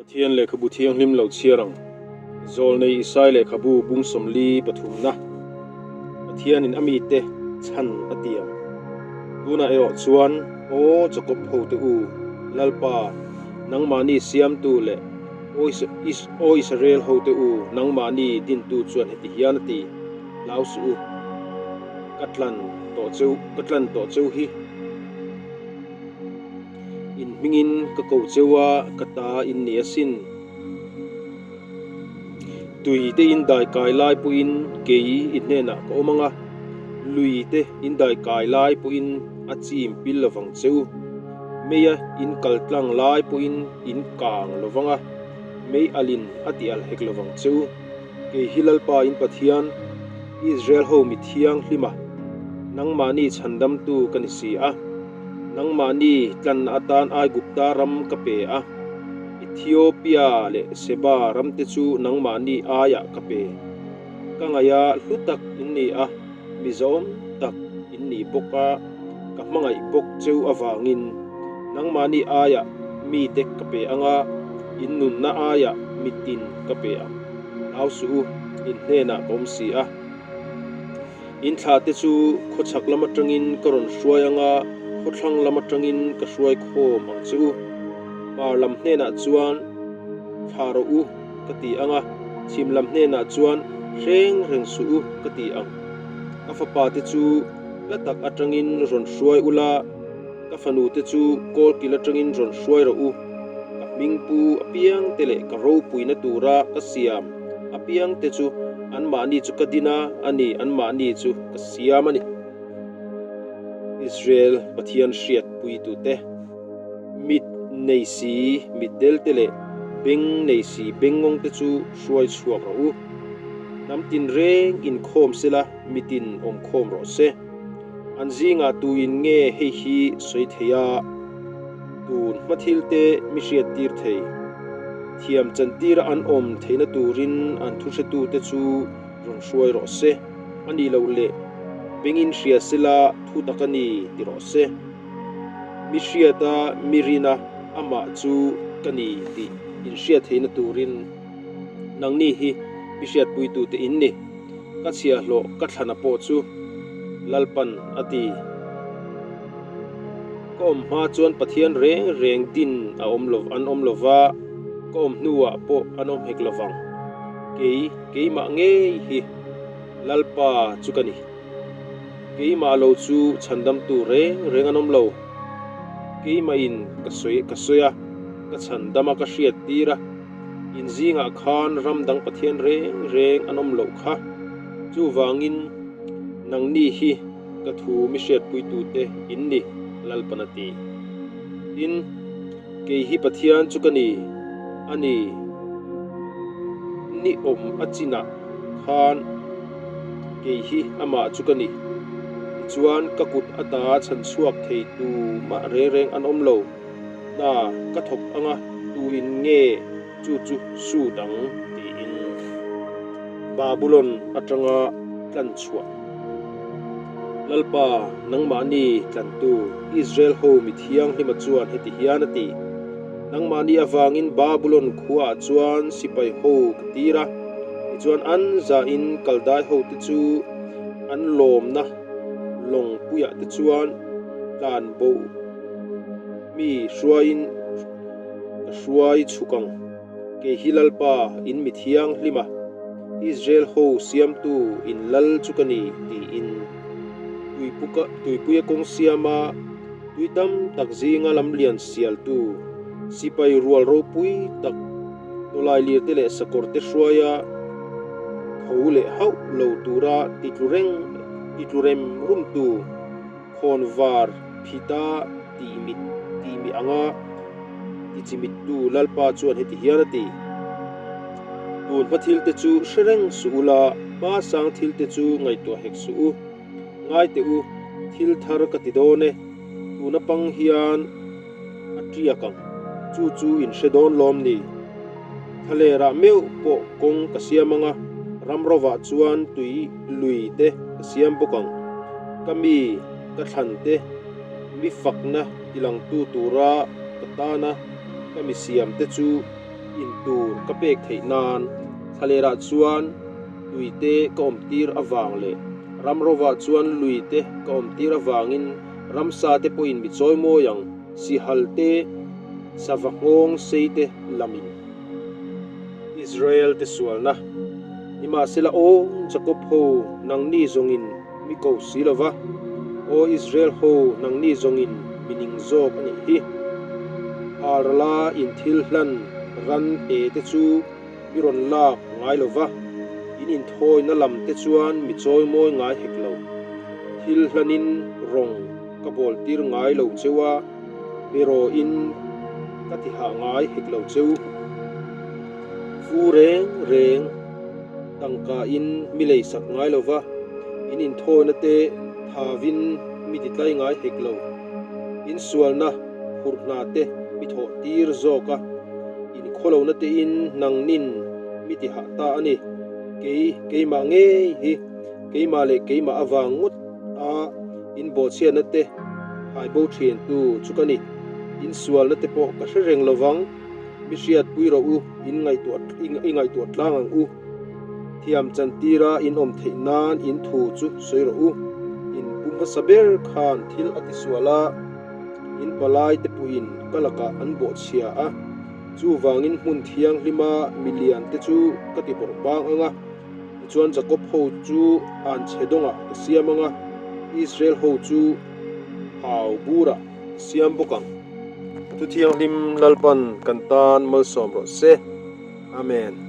Pathian lehkhabu thianghlim lo chhiar ang. Zawlnei Isai lehkhabu bung 43 pathumna. Pathianin a mite chhan a ti ang. Tunah erawh chuan, Aw Jakob hote u, Lalpa, nangmahni siamtu leh Aw Israel hote u, nangmahni dintu chuan heti hian a ti, Hlau suh u, ka tlan tawh cheu, ka tlan tawh cheu hi. In hmingin ka ko cheu a, ka ta in ni asin. Tui te in dai kai lai pawhin kei i hnenah ka awm ang a, lui te in dai kai lai pawhin a chim pil lovang che u. Meia in kal tlang lai pawhin in kang lovang a, mei alin a ti al hek lovang che u. Kei hi Lalpa in Pathian, Israel ho mi thianghlima, nangmahni chhandamtu ka ni si a. Nangmahni tlanna atan Aigupta ram ka pe a, Ethiopia leh Seba ramte chu nangmahni aiah ka pe. Ka ngaih a hlu tak in ni a, mizawm tak in ni bawk a, ka hmangaih bawk cheu avangin nangmahni aiah mite ka pe ang a, in nunna aiah mitin ka pe ang. Hlau suh u, in hnenah ka awm si a. In thla te chu khawchhak lam atangin ka rawn hruai ang a, khawthlang lam atangin ka hruai khawm ang che u. Hmar lam hnenah chuan thla rawh u ka ti ang a, chhim lam hnenah chuan hreng reng suh u ka ti ang. Ka fapa te chu hla tak atangin rawn hruai ula, Ka fanu te chu kawlkil atangin rawn hruai rawh u, ka hmingpu apiang te leh ka ropuina tura ka siam apiang te chu anmahni chu ka din a, a ni, anmahni chu ka siam a ni. Israel Pathian hriatpuitute, mit nei si mitdel te leh beng nei si bengngawng te chu hruai chhuak rawh u. Hnam tinreng inkhawm sela mitin awmkhawm rawh se. An zingah tuin nge hei hi sawi thei a, tun hma thil te mi hriat tir thei? Thiam chantira an awm theihna turin an thuhretute chu rawn hruai rawh se, a nih loh leh bengin hria sela thu tak a ni ti rawh se. Mi hriata mi rina amah chu ka ni tih inhriat theihna turin nangni hi mi hriatpuitute in ni. Ka chhiahhlawh ka thlana pawh chu Lalpan a ti. Ka awm hma chuan Pathian reng reng din a awm lo an awm lo va, ka awm hnuah pawh an awm hek lo vang. Kei, keimah ngei hi Lalpa chu ka ni. Keimah lo chu chhandamtu reng reng an awm lo. Keimahin ka sawi ka sawi a, ka chhandam a ka hriat tir a. In zingah khan ram dang Pathian reng reng an awm loh kha. Chuvangin nangni hi ka thu mi hriatpuitute in ni, Lalpan a ti. Tin, kei hi Pathian chu ka ni, a ni, ni awm a chinah khan kei hi amah chu ka ni. Tichuan ka kut ata chhanchhuak thei tu mah reng reng an awm lo. Hna ka thawk anga tuin nge chu chu sut ang tiin Babulon atanga tlan chhuah. Lalpa, nangmahni tlantu Israel ho mi thianghlima chuan heti hian a ti, Nangmahni avangin Babulon khuaah chuan sipai ho ka tir a, tichuan an zahin Kaldai hote chu an lawmna lawngpuiah te chuan tlan bo Mi hruaiin ka hruai chhuk ang. Kei hi Lalpa, in mi thianghlim a, Israel ho siamtu in lal chu ka ni, tiin. Tuipuka, tuipuia kawng siama tui tam tak zinga lamlian sialtu, sipai rual ropui tak tawlailirte leh sakawrte hruaia tho leh hauh lo tura titlu reng, titlu rem rumtu, Khawn var phita tih mit tih mi anga ti chi mittu Lalpa chuan heti hian a ti, Tun hma thil te chu hre reng suh u la, hma sang thil te chu ngaihtuah hek suh u. Ngai teh u, thil thar ka ti dawn e, tuna pang hian a tiak ang, chu chu in hre dawn lawm ni? Thlalerah meuh pawh kawng ka siam ang a, ram rovah chuan tui lui te ka siam bawk ang. Ka mi, ka thlan te, mi fakna tilangtu tura ka tana ka mi siam te chu In tur ka pek theih nan thlalerah chuan tui te ka awm tir avang leh ram rovah chuan lui te ka awm tir avangin ramsa te pawhin mi chawi mawi ang, sihal te, sava nghawng sei te lamin. Israel te sualna. Nimahsela aw Jakob ho nangni zawngin mi ko si lo va, aw Israel ho nangni zawngin mi ning zawk a nih hi. Halrala in thil hlan ran pe te chu mi rawn lak ngai lo va, in inthawina lam te chuan mi chawimawi ngai hek lo. Thil hlanin rawng ka bawl tir ngai lo cheu a, beraw-in ka ti hah ngai hek lo cheu. Fu reng reng tangka in mi lei sak ngai lo va, in inthawina te thavin mi ti tlai ngai hek lo. In sualna phurh hna te mi thawh tir zawk a, in khawlohna te in nangnin mi ti hah ta a ni. Kei, keimah ngei hi, keimah leh keimah avang ngawt a in bawhchhiatna te haibo thiantu chu ka ni. In sualna te pawh ka hre reng lo vang. Mi hriatpui rawh u, in ngaihtuah i ngaihtuah tlang ang u. Thiam chantira in awm theih nan in thu chu sawi rawh u. In pu hmasa ber khan thil a tisual a, in palai te puiin ka lakah an bawhchhia a. Chuvangin hmun thianghlima milian te chu ka ti bawrh bang ang a, tichuan Jakob ho chu anchhe dawngah ka siam ang a, Israel ho chu hau burah ka siam bawk ang. Thu thianghlim Lalpan kan tan malsawm rawh se. Amen.